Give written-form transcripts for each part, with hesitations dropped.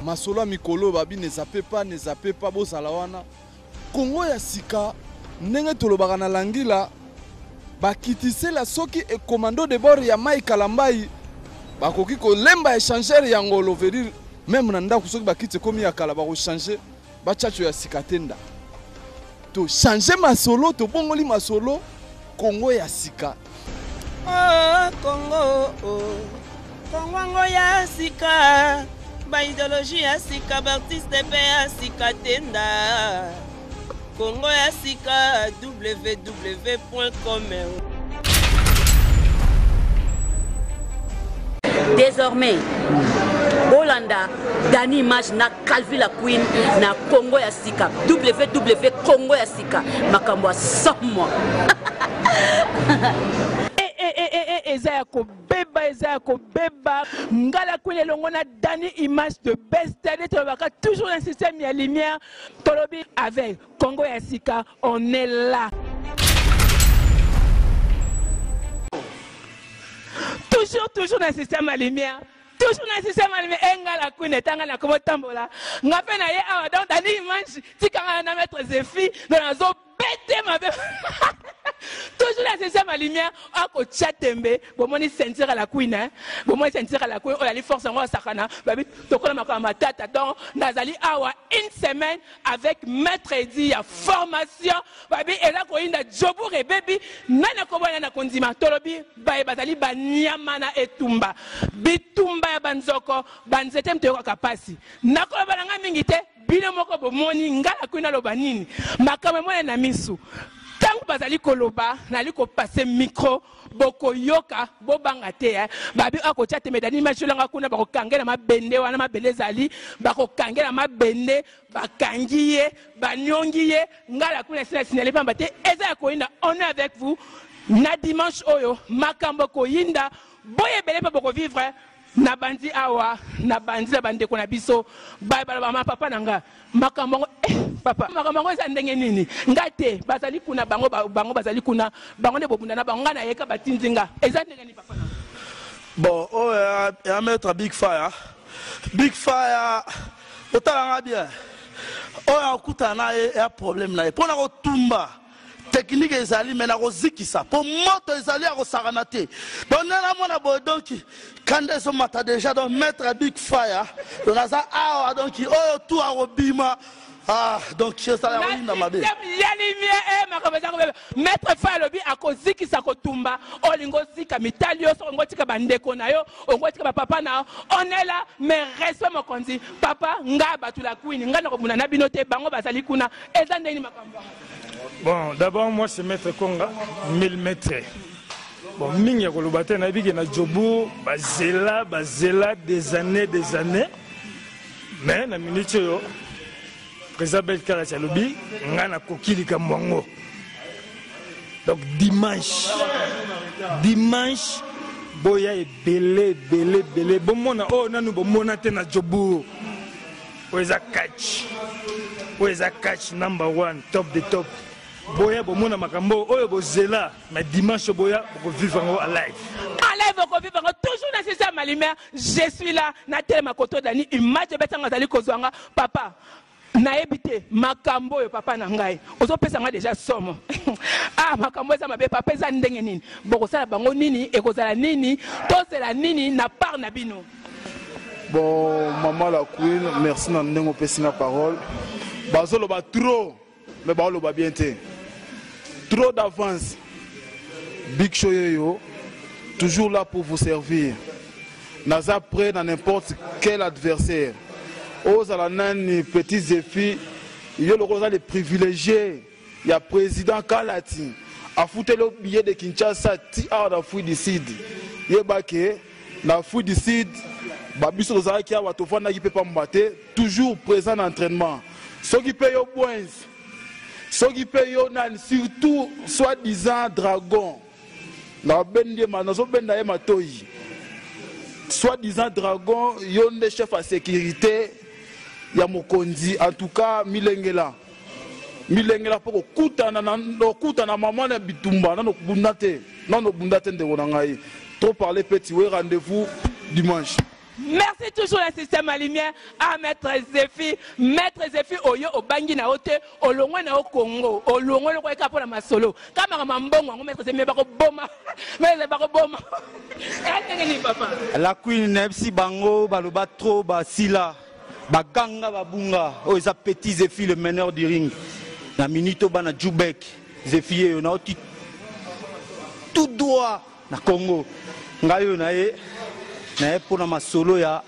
Masolo ya mikolo oyo babi ne zappe pas, ne zappe pas, bozala wana. Congo ya sika ndenge tolobaka na langila bakitisela soki e commando de bord ya Mike Kalambayi bakoki kolemba échangeur ya ngolo veut dire meme na ndako soki bakiti ekomi ya kala bakochanger bachacho ya sika te nda to changer masolo tobongoli masolo Congo ya sika. Oh, Congo, oh. Congo yango ya sika ba ideologie ya sika ba artiste mpe ya sika tenda Congo ya sika www.com. Désormais, bolanda Dani Image na Calvi la Queen na Congo ya sika www Congo ya sika makambo ya somo. Eh, eh, eh, eh, eh, eza ya kobeba eza ya kobeba ngala Queen elongo na Dani Image de best nde tolobaka toujours na système ya lumière tolobi avec Congo ya sika on est là. Toujours toujours na système ya lumière toujours na système ya lumière e nga la queen etanga na komo tambola nga pe na ye awa donc Dani Image tika nga na maître Zephy donc nazo bete mabe toujours na système ya lumière akotia tembe bomoni ceinture ya la queen hein? Bomoni ceinture ya la queen oyo ali force yango asakana babi tokola makambo matata donc nazali awa une semaine avec maître Eddy ya formation babi eza koyinda jobour ebebi nani akobwana na kondima tolobi baye bazali banyama na etumba bitumba ya banzoko banzete mto yokaka pasi nakoloba na ngai mingi te bino moko bomoni ngai nakoki naloba nini makambo emona na misu ntango bazali koloba nali kopase micro bokoyoka bobanga te eh. Babi akotia tembe dani mashulanga kuna bakokangela mabende wana mabende ezali bakokangela mabende bakangi ye banyongi ye ngala kuna sina signale pamba te eza ya koyinda. On est avec vous na dimanche oyo makambo koyinda boye ebele mpe bokovivre na bandi awa na bandi na bandeko na biso baye baloba ma papa na nga makambo yango eh, papa makambo yango eza ndenge nini nga te bazali kuna bango bango bazali kuna bango nde bobunda na bango nga nayeka batindi nga eza ndenge nini papa na nga. Bon oyo ya maître Big Fire, Big Fire otala nga bien oyo akutana na ye ya problème na ye mpo na kotumba technique ezali mais nakozikisa mpo moto ezali ya kosakana te donc nde namona boye donc kanda ezomata déjà donc maître Big Fire donc naza awa donc oyo tout akobima ah donc ezala ya koyinda mabe. Ya lumière eh, makambo eza kobeba maître Fire alobi akozikisa kotumba olingi ozika mitali yo soki olingi otika bandeko na yo olingi otika bapapa na yo on est là mais respect mokonzi papa nga bato la queen nga nakobunda na bino te bango bazali kuna eza ndenge makambo yango. Bon, d'abord moi c'est maître Konga 1000 mètres. Bon, mingi ya koloba te nayebi ke na Jobourg bazela bazela des années des années mais na minute oyo président Bel Kalach alobi nga nakoki likambo yango donc dimanche dimanche boya ebele ebele ebele bomona oyo nanu bomona te na Jobourg oyo eza catch oyo eza catch number one top de top boya bomona makambo oyo bozela mais dimanche boya bokovivre yango alive alive okovivre yango toujours na sisa malimere je suis là natelema koto dani image ebetanga azali kozwa nga papa nayebi te makambo oyo papa na ngai ozopesa ngai deja somo ah makambo eza mabe papa eza ndenge nini bokosala bango nini ekozala nini tozela nini na part na bino. Bon maman la queen merci na ndenge opesi nga parole bazoloba trop mais baoloba bien te trop d'avance Big Show yeyo toujours là pour vous servir naza prêt na n'importe quel adversaire ozala nani petit Zephy yo lokola oza le privilégié ya président Kalati afuteli yo billet de Kinshasa ti awa na Afrique du Sud yeba ke na Afrique du Sud ba biso tozalaki awa tofandaki mpe pamba te toujours présent na entraînement soki mpe yo Bwenz soki mpe yo nani surtout soit disant dragon nazobenda ye matoyi soit disant dragon yo nde chef ya sécurité ya mokonzi en tout cas milengela milengela mpo kokutana na okutana mama na bitumba nano obunda te nano obunda te ndeko na ngai trop parler petit we rendez-vous dimanche. Merci toujours na système ya lumière à maître Zephy. Maître Zephy oyo obangi na yo te, olongwe na yo Congo, olongwe lokola kaka pona masolo. Kama kama mbongo yango maître Zephy bako boma. Maître Zephy bako boma. Eh ndenge ni papa. La Queen nayebisi bango baloba trop basila baganga babunga oyo eza petit Zephy le meneur du ring na minute oyo bana Jubek Zephy yeyo naoti tout droit na Congo ngai oyo naye naye mpo na masolo ya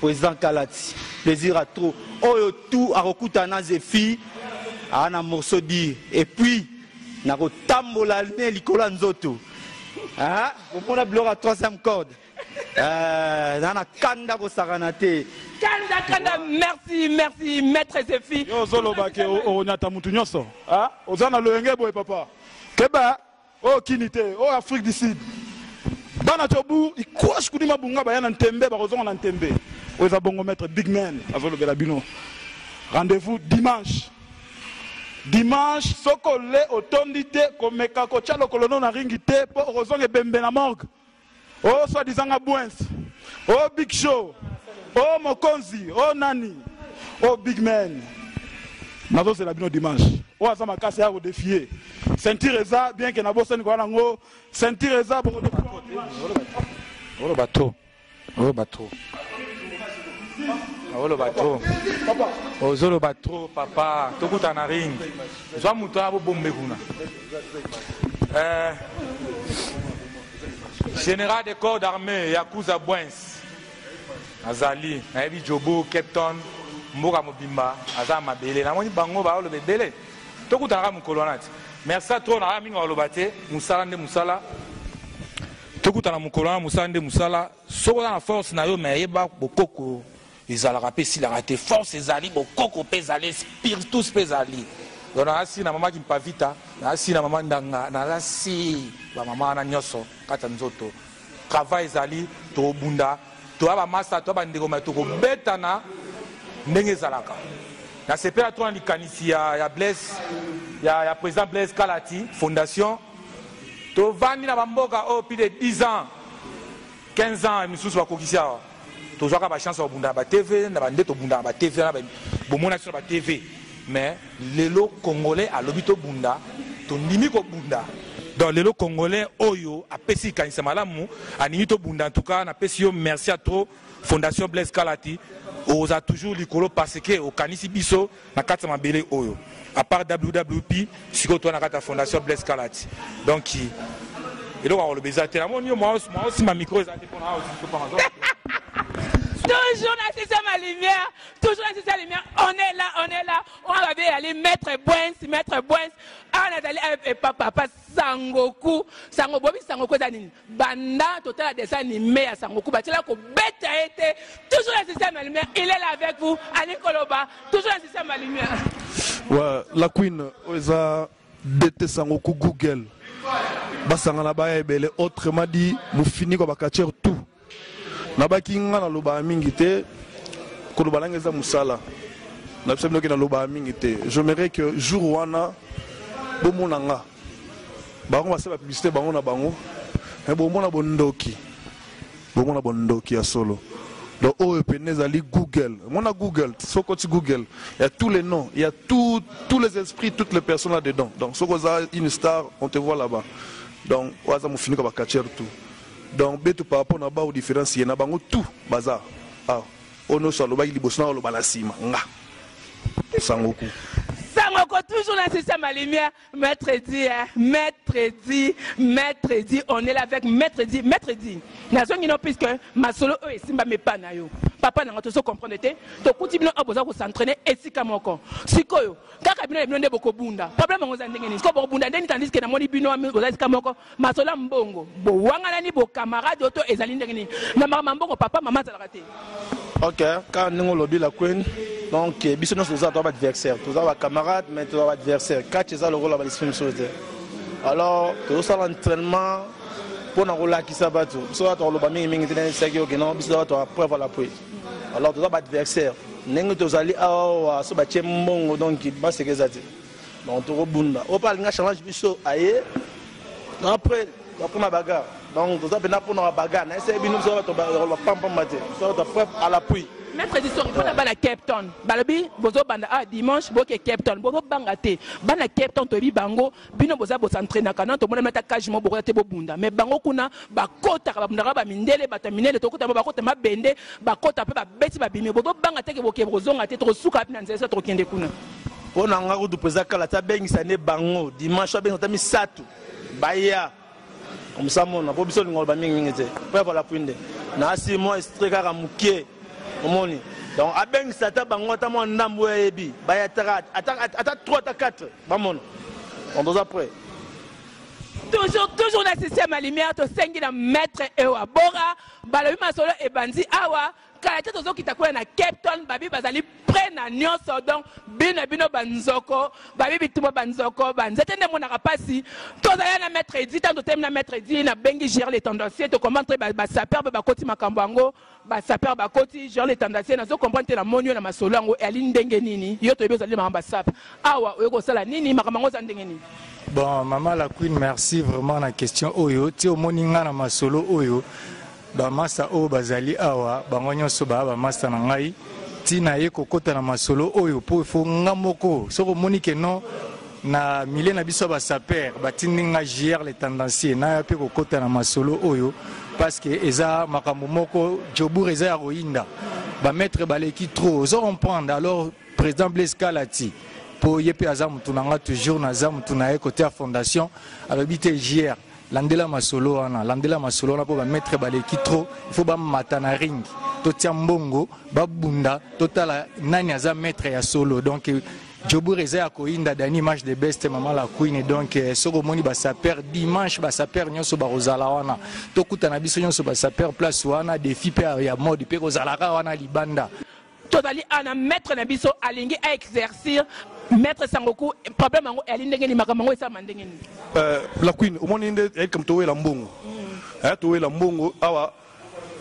président Kalati plaisir à trop oyo tout akokutana na Zephy aa na morceau dire et puis nakotambola ne likolo ya nzoto komona biloko ya troisième corde na na kanda kosakana te. Kanda kanda, merci merci maître Zephy. Yo ozoloba ke onyata mutu nyonso oza na loyenge boye papa keba oyo kini te oyo Afrique du Sud bana Jobu ikwash kudi mabunga baya na ntembe bakozonga na ntembe oyo eza bongo maître big man azolobela bino rendez-vous dimanche dimanche soki ole otondi te komeka kotya lokolo no na ringi te mpo okozonga ebembe na morgue o soi-disant nga bwens o big show o mokonzi o nani o big man nazozela bino dimanche oyo aza makasi ya kodefie ceinture eza bien ke nabosani koya nango ceinture eza oloba trop oloba trop oloba trop ozoloba trop papa tokutana na ring zwa moto wana bobombe kuna général de corps d'armée Yakuza Bwens azali nayebi Jobo Cape Town mboka mobimba aza mabele namoni bango baoloba ebele tokutanaka mokolo wana ti merci trop na mingi baloba te mosala nde mosala tokutana mokolo wana mosala nde mosala soki oza na force na yo me yeba bokoko ezalaka mpe esilaka te force ezali bokoko mpe ezali spiritus mpe ezali donc naza na mama Kimpavita naza na mama Ndanga naza si bamama wana nyonso kati ya nzoto travail ezali tokobunda toya bamasa toya bandeko me tokobetana ndenge ezalaka nasepela to na likanisi ya Blaise ya président Blaise Kalati fondation tovandi na bamboka oyo plus de 10 ans 15 ans misusu bakokisi awa tozwaka bachance ya kobunda na batv na bande tobunda na batv na bomona biso na batv mais lelo congolais alobi tobunda tondimi kobunda donc lelo congolais oyo apesi likanisa malamu aningi tobunda en tout cas napesi yo merci à trop fondation Blaise Kalati oza toujours likolo parce que okanisi biso na kati ya mabele oyo à part WWP sikoyo toza na kati ya fondation Blaise Kalati donc eloko ya koloba eza te namoni yo mwa osimba micro eza te mpona Toujours dans le système à lumière, toujours dans le système à lumière, on est là, on est là, on va bien aller maître Bwens, maître Bwens, on est allé papa, papa Sangoku, Sango Bobi Sangoku eza nini? Banda total dessin animé ya Sangoku, batila ko beta été, toujours dans le système à lumière, il est là avec vous, Ali Koloba, toujours dans le système à lumière. Ouais, la Queen, oza DT Sangoku Google. Basangana baya ebele, autrement dit, mufini kwa bakatier tout. Nabaki nga na loba mingi te, koloba nanga eza musala. Na biso binoki na loba mingi te. J'aimerais que jour wana bomona nga. Bango basala publicité bango na bango. Mais bomona bondoki. Bomona bondoki ya solo. Donc oyo pene ezali Google. Mona Google, sokoti Google, il y a tous les noms, il y a tous les esprits, toutes les personnes là-dedans. Donc soko oza une star, on te voit là-bas. Donc oza mofini kwa bakatier tout. Donc beto par rapport na ba ou différence na bango tout bazar. Ah, ono so loba liboso na loba na sima nga. Sangoku. Sangoku toujours dans système à lumière, maître dit, hein, maître dit, maître dit, on est là avec maître dit, maître dit. Nazongi no puisque masolo oyo esimba mepa na yo. Papa nanga tozo comprendre te, tokuti bino oboza ko s'entraîner esika moko. Sikoyo, kaka bino bino nde bokobunda. Problème ngo za ndenge nini? Sikoyo bokobunda ndenge tandis que namoni bino boza esika moko, masolo mbongo, bowangana bo camarade oto ezali ndenge nini? Na mama mbongo papa mama azalaka te. OK, quand nous lobby la Queen, donc biso nous sommes adversaires, tous nos camarades mais tous nos adversaires. Quatre ça le rôle de l'esprit société. Alors, tout ça l'entraînement pour nous relaxer ça bateau. Biso to loba mingi mingi tena saki OK non, biso to après voilà l'appui. Alors tous nos adversaires, ndenge tozali awa so batie mbongo donc basekeza te. Donc tokobunda. Opa alinga challenge biso aye. Après après ma bagarre. Donc toza mpena mpona babagarre na ese bino biso bato bapampamba te, biso bato preuve à l'appui. Maître Disori, mpona bana Cape Town balobi bozobanda a dimanche boke Cape Town, bozobanga te. Bana Cape Town toyebi bango, bino boza bosentraînaka na tomona mata cage mo bokoya te bobunda, mais bango kuna bakotaka babundaka bamindele, bato ya minene tokota mo bakota mabende, bakota mpe babeti babimi. Bozobanga te ke boke bozonga te, tokosuka wapi na nzela so tokokende kuna? Mpo na nga kutu président kala ti abengisa nde bango dimanche, abengisa ata misato baya komsa mona, mpo biso olinga oloba mingimingi te mpo ya vala pui nde naasi mwa esprit kaka mokie omoni. Donc abengisa ata bango ata mwa ndambo oyo ayebi baya ata 3 ata 4 bamona, on toza prêt. Toujours, toujours na système ya lumière, tosengi na maître Ewa Bora. Balobi masolo ebandi awa, kala te tozokita kuna na Cape Town. Babi bazali prêt na nyonso, donc bino bino banzoko, babi bitumba banzoko banzete nde monaka mpasi. Tozali na maître Edi, ntango totemi na maître Edi, nabengi Gérard le tendancier, tocomprendre basapeur mpe bakoti makambo yango, basapeur bakoti. Gérard le tendancier, nazo comprendre te, namoni yo na masolo yango eyali ndenge nini? Yo toyebi ozali makambo basape awa, oyo kosala nini? Makambo yango oza ndenge nini? Bon, mama la Queen, merci vraiment na question oyo. Ti omoni nga na masolo oyo, bamasta oyo bazali awa, bango nyonso baya bamasta na ngai. Ntina ye kokɔta na masolo oyo, mpo ifo nga moko soki omoni ke non, na milieu na biso ya basapeur batindi nga JR le tendancier naya mpe kokɔta na masolo oyo, parce que eza makambo moko Jobour eza ya koyinda, bamaître baleki trop, ozo comprendre. Alors président Blaise Kalati, mpo ye mpe aza motu na nga, toujours naza motu na ye côté ya fondation, alobi te JR, landela masolo wana, landela masolo wana, mpo bamaître baleki trop, il faut bamata na ring, totia mbongo, babunda, totala nani aza maître ya solo. Donc Jobour eza ya koyinda. Dani match de best, mama la Queen. Donc soki omoni basapeur dimanche, basapeur nyonso bakozala wana, tokutana biso nyonso basapeur place wana. Défi mpe ya mode mpe kozalaka wana libanda. Tozali ana maître na biso alingi aexercir. Maître Sangoku, problème yango eyali ndenge nini? Makambo yango esalama ndenge nini? La Queen, omoni nde eyali kam towela mbongo, towela mbongo awa,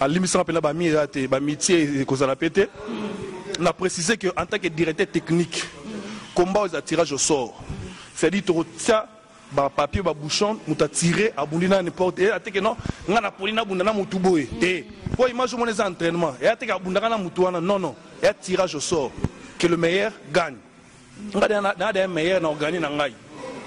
alimbisaka mpena bami eza te, bamitié ekozala mpe te. Na préciser que en tant que directeur technique, combat oyo eza tirage au sort, c'est-à-dire tokotia bapapier, babouchon, moto atire abundi na n'importe e ateke. Non, nga naponi nabunda na motu boye te, po image omona eza entraînement, eya teke abundaka na motu wana. Non, non, eya tirage au sort, que le meilleur gagne. Nga na deya meilleur na organi na ngai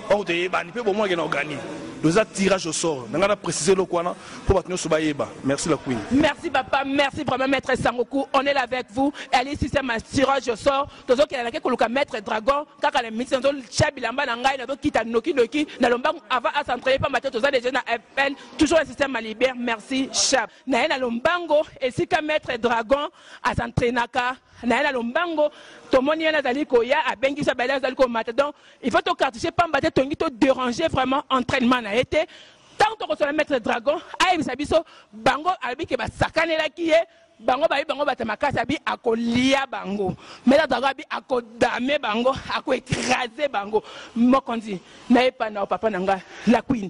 or toyebani mpe bomonake na organi, eza tirage au sort. Na ngai na préciser eloko wana mpo bato nyonso bayeba. Merci la Queen. Merci papa, merci vraiment maître Sangoku, on est là avec vous. Ali système ya tirage au sort, tozokende nake koluka maître Dragon kaka na misi, nazotia bilamba na ngai, nazokita nokinoki na lombangu avant acentraye, pamba te toza déjà na FL, toujours un système à libère. Merci chap. Na ye na lombango esika maître Dragon asentraînaka, na ye na lombango, tomoni ye nazali koya, abengi biso abali azali komata. Donc il faut tocartiche, pamba te tongi todéranger vraiment entraînement na ye te. Ntango tokosola, maître Dragon ayebisa biso bango alobi ke basakanelaki ye, bango bayebi bango bato makasi, abi akolia bango. Maître Dragon abi akodame bango, akoécrase bango. Mokonzi nayepa na papa na nga la Queen,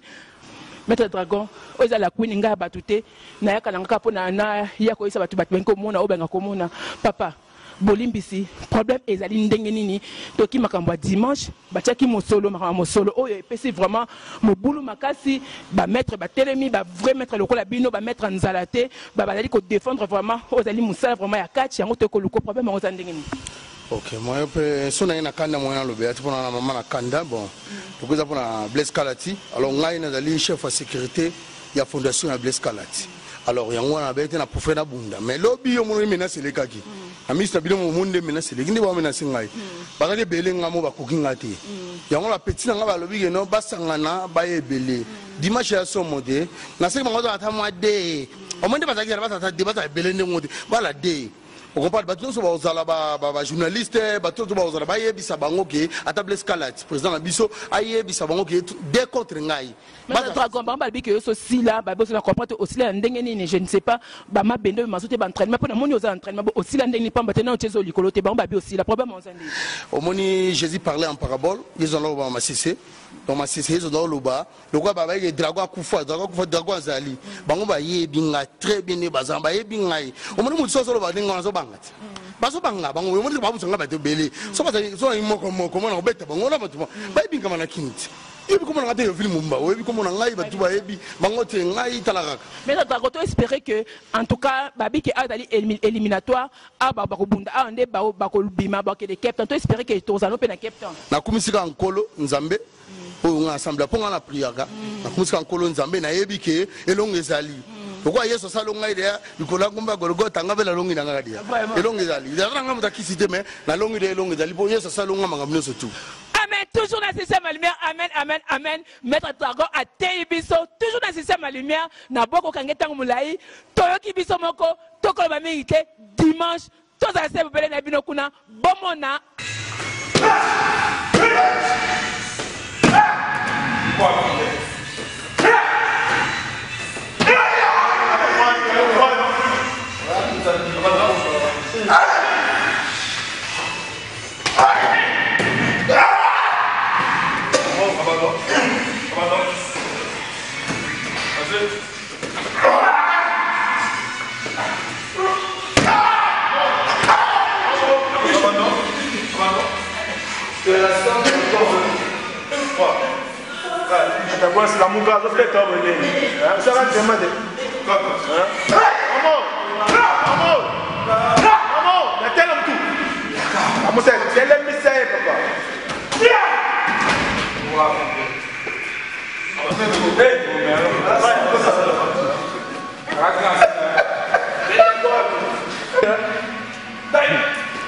maître Dragon oyo eza la Queen, ngai ya bato te, nayaka na nga kaka mpo naya koyebisa bato, bato bangi komona oyo banga komona. Papa, bolimbisi, problème ezali ndenge nini? Toki makambo ya dimanche, batiaki mosolo, makambo ya mosolo oyo epesi vraiment mobulu makasi. Bamaître batelemi, bavrai maître lokola bino, bamaître nzala te, bazali kodéfendre vraiment oyo ezali mosala vraiment ya kati yango. Tokoluka problème yango eza ndenge nini? Ok, moi mpe so na ye na kanda, moi nalobela ti mpona na mama na kanda. Bon, loko eza mpona Blaise Kalati. Alors ngai nazali chef ya sécurité ya fondation ya Blaise Kalati. Alors yango wana nabeyi te na préféré nabunda, mais lobi yo mononi menace elekaki na miso na bino, momoni nde menace eleki, nde bamenace ngai, bazalaki ebele, ngai mo bakoki ngai te. Yango bapeti na ngai balobi ke no, basangana baya ebele dimanche ya somo te. Naseki bango bazala ata mwa de omoi nde bazalaki bazala ata de, bazala ebele ndenge te, bala de okomprendre. Bato nyonso bazala bajournaliste, bato nyonso bazala bayebisa bango ke ata Blaise Kalat, président na biso, ayebisa bango ke de contre ngai. Dragon, bango balobi ke yo so osila, babi osila, comprendre te osila na ndenge nini, je ne sais pas. Bamabende oyo mazo te, baentraînement, mpo namoni oza entraînement bo osila ndenge nini? Pamba te nano tie ezo likolo te, bango babi osila, problème oza ndenge? Omoni, Jésus parlait en parabole. Yesu aza loba masese, donc masese Yesu aza loba lokola babayeke dragon akufa, dragon akufa, dragon azali. Bango bayebi ngai très bien, nde baza bayebi ngai. Omoni, motu so azoloba ndenge wana, azobanga te, bazobanga bango. Omoni, babusa ngai bato ebele, so bazali moko moko, mona kobeta bango na bato bayebi nkama na kini te. Oyebi kombo na ngai te yo ville mobimba oyebi kombo na ngai bato bayebi bango te ngai tala kaka. Mais Drago to espérer que en tout cas babi ke awa ezali éliminatoire awa bakobunda awa nde bakobima bakende Cape Town to espérer que tozala mpe na Cape Town. Nakumisi kaka Nkolo Nzambe oyo ngai asambela mpo ngai na priaka nakumisi kaka Nkolo Nzambe nayebi ke elongo ezali lokola Yesu asali ngai deya likolo ya ngomba ya Golgotha ngai mpe nalongi na ngai deya elongo ezali eza na ngai moto akisi te mais nalongi deya elongo ezali mpo Yesu asali ngai makambo nyonso tout. Amen, toujours dans le système à lumière. Amen, amen, amen. Maître Dragon ateyi biso toujours dans le système à lumière. Na boko kange tango mulayi, toyoki biso moko, tokoloba mingi te dimanche tozala se bobele na bino kuna bomona. Atakwasi lamuka azobeta boye osala tema te natela mutu amusa telemisa ye papa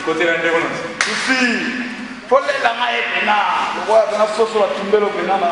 kotela ndeko na tufi folela ngai pena lokola pena soso batumbelo pena na